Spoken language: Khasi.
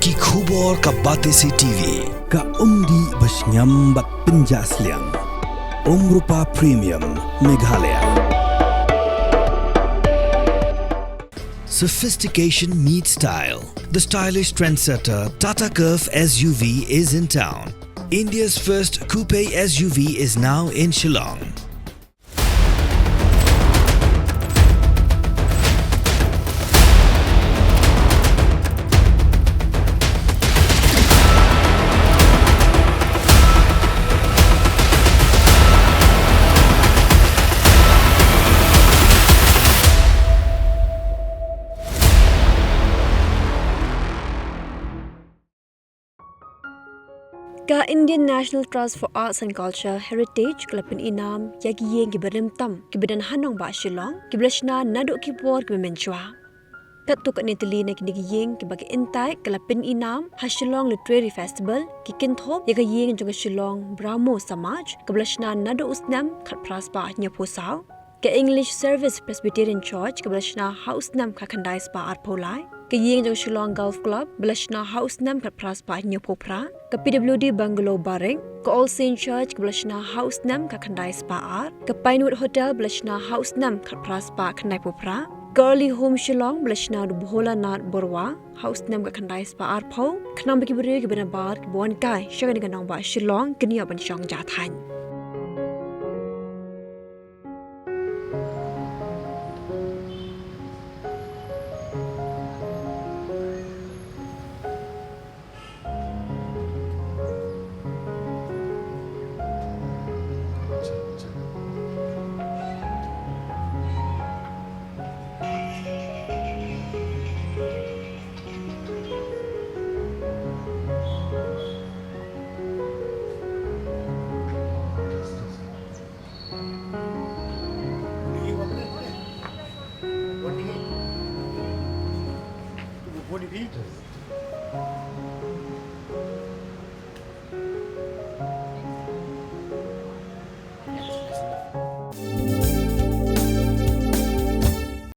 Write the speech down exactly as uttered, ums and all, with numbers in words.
Ki khubor ka Batesi T V, ka umdih ba shngiam bad pynjah sliang. Umrupa Premium, Meghalaya. Sophistication meets style. The stylish trendsetter Tata Curvv S U V is in town. India's first coupe S U V is now in Shillong. Ka Indian National Trust for Arts and Culture Heritage ka la pynïainam ïa ki ïing kiba rim tam kiba don ha nongbah Shillong kiba la shna naduh ki por kiba mynshuwa. Katto katne tylli na kine ki ïing kiba ki Indian Trust ka la pynïainam ha Shillong Literary Festival, ki kynthup ïa ka ïing jong ka Shillong Brahmo Samaj kaba la shna naduh u snem khatphra spah hynñiewphew saw, ka English Service Presbyterian Church kaba la shna ha u snem khatkhyndai spah arphew lai, ka ïing jong Shillong Golf Club ba la shna ha u snem khatphra spah hynñiewphew phra, ka P W D Bungalow Baring, ka All Saint Church kaba la shna ha u snem khatkhyndai spah ar, ka Pinewood Hotel ba la shna ha u snem khatphra spah khyndaiphew phra, ka Early Home Shillong ba la shna da u Bhola Nath Baruah ha u snem khatkhyndai spah arphew, khnang ba ki briew kiba nabar kiba wan kai sha kane ka nongbah Shillong kin ïoh ban shong jahthait.